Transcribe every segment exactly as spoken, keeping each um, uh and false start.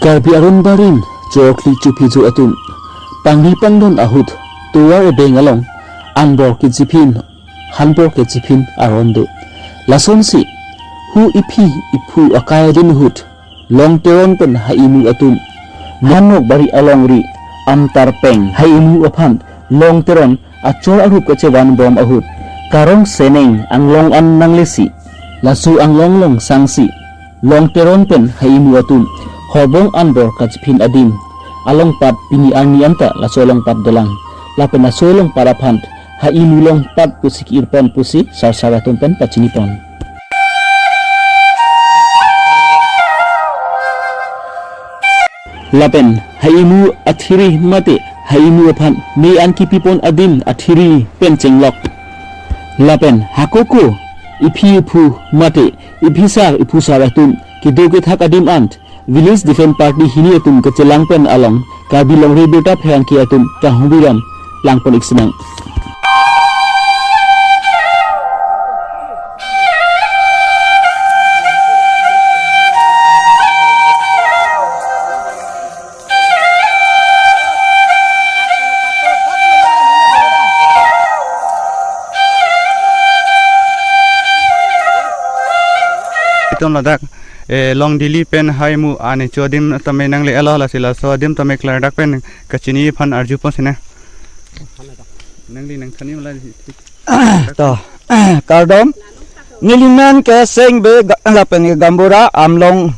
Karbi aron barim chokli chuphijo atum pangri pangdon ahut tovar ebeng along anbor kechiphin, hanbor kechiphin aron do. Lasonsi hu iphi iphu akai adin ahut Long Teron pen ha-imu atum Hanok Bari alongri Amtar Peng ha-imu aphan Long Teron achor arup kachevan bom ahut Karong Seneng anglong an nanglesi, laso anglong along sangsi Long Teron pen ha-imu atum horbong anbor kachiphin adim alongpat pini arni anta laso alongpat dolang. Lapen laso alongpat aphan ha-imu longpat pusi ki-irpon pusi sarsar atum pen pachinipon. Lapen ha-imu athiri mate ha-imu aphan me an kipipon adim athiri pen chenglok. Lapen hako ko iphi iphu mate iphisar iphusar atum kedo kethak adim ant Village Defence Party hini atum kachelang pen along Karbi Longri Birta Pherangke atum kahumbiram langpon iksinang. Itum ladak, eh, Long Dili pen ha-imu ani chodim tame nangle-elo, lasi laso adim tame klardak pen kachiniphan arjupon sene. Nangli nangthan-i mala. To, kardom. Nelimen ke Sengbe ga-, lapen ke Gambura Amlong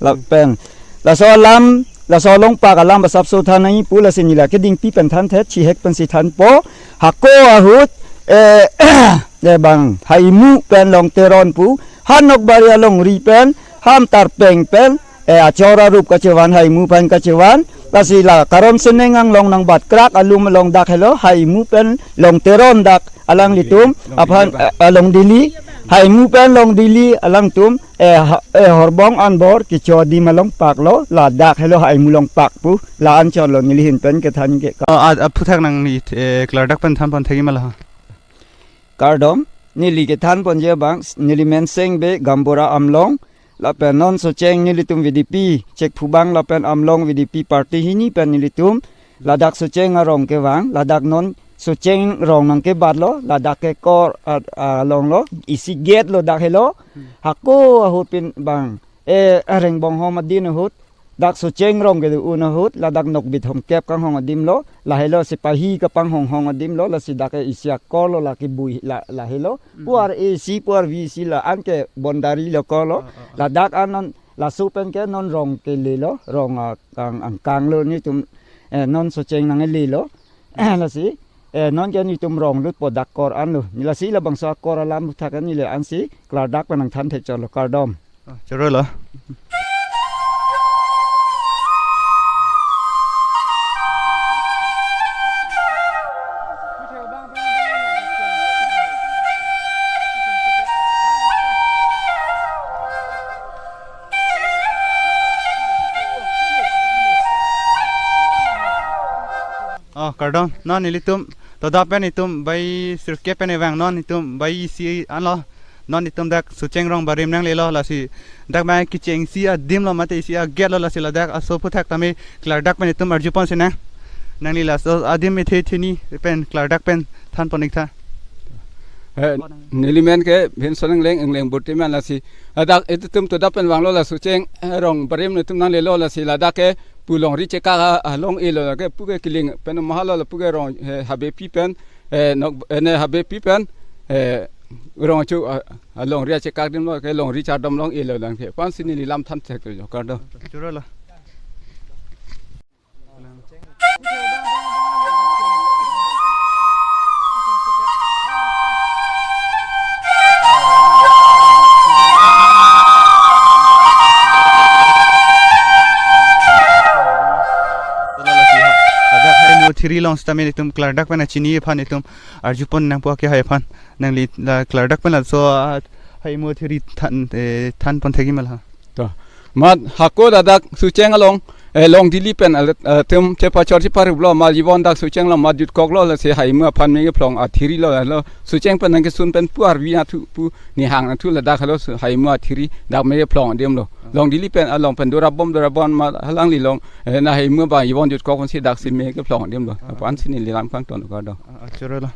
lapen. Laso alam, laso alongpak alam basap so than nangji pu lasi neli kedingpi pen thanthe chihek pensi thanpo. Hako ahut, eh, eh, bang ha-imu pen Long Teron pu, Hanok Bari alongri pen, Amtar Peng pen, eh, achor arup kachevan ha-imu pen kachevan. Lasi la Karong Seneng anglong nangbat krak alum along dak helo ha-imu pen Long Teron dak alanglitum aphan, eh, Long Dili, ha-imu pen Long Dili alangtum, eh, ha-, eh, horbong anbor kecho adim alongpak lo, ladak helo ha-imu longpak pu, la-an chotlo neli ahin pen kethan ke. Oh, a, aphuthak nangli, eh, klardak pen thanpon thekji mala. Kardom, neli kethanponji abang, nelimen Sengbe Gambura Amlong, lapen non Socheng nelitum V D P, Chekphubang lapen Amlong V D P party hini pen nelitum, ladak Socheng arong kevang, ladak non Socheng rong nangkebatlo, ladak ke kor a-, alonglo, isi gate lo dak helo, hako ahut pen bang, eh, areng bonghom adin ahut, dak Socheng rong kedo-un ahut, ladak nokbit homkep kanghong adim lo, lahelo sepahi kapanghonghong adim lo, lasi dak ke isi akor lo, lake bui la, lahelo, puar A C, puar V C la-an ke boundary lo kor lo, ladak an non, laso pen ke non rong kelelo, rong akang angkang lo nelitum, eh, non Socheng nanglelo, lasi, eh, non ke nelitum rong lutpo dak kor an lo, neli lasi labangso akor alam aphuthak neli le-ansi klardak pen nangthan thekchotlo, kardom. Oh, chorolo. Oh, kardom. Non nelitum, to dak pen itum bai sirkep pen evang, non itum bai isi anlo. Non itum dak Socheng rong barim nanglelo, lasi dak bai kecheng isi adim lo mate isi agate lo, lasi ladak aso aphuthak tame klardak pen itum arjupon sinang. Nangli laso adim ithe theni pen klardak pen thanpon iktha. Eh, nelimen ke Bhenson Engleng, Engleng Burtiman, lasi ladak itum to dak pen vanglo, la Socheng, eh, rong barim nelitum nanglelo, lasi ladak ke pu longri chekak a, along elo, lake pu ke kiling pen mahalo, la pu ke rong, eh, Habepi pen, eh, nok, eh, ne Habepi pen, eh, rong chu, ah, alongri achekak adim lo, ke longri chardom long elo lang ke. Aphansi neli lam than theklo, kardom. Chorolo. Ladak ha-imu athiri along sitame itum klardak pen achini aphan itum arjupon nangpo ke hai aphan. Nangli la klardak pen laso, ah, ha-imu athiri than, eh, thanpon thekji mala. To. Mat hako ladak Socheng along, Eh, Longdili pen alet, eh, atum chepachor cheparuplo, ma jibon dak Socheng lo, ma jutkoklo, lasi haimu aphan me kephlong athiri lo, lo Socheng pen nangkesun pen pu arvi nathu, pu nihang nathu, ladak halo su-, haimu athiri dak me kephlong adim lo. Longdili pen along pen dorabom dorabom ma halangli along, eh, na haimu abang jibon jutkok si daksi me kephlong adim lo. Aphan si neli lam kangton kardom. Ah, ah, chorolo.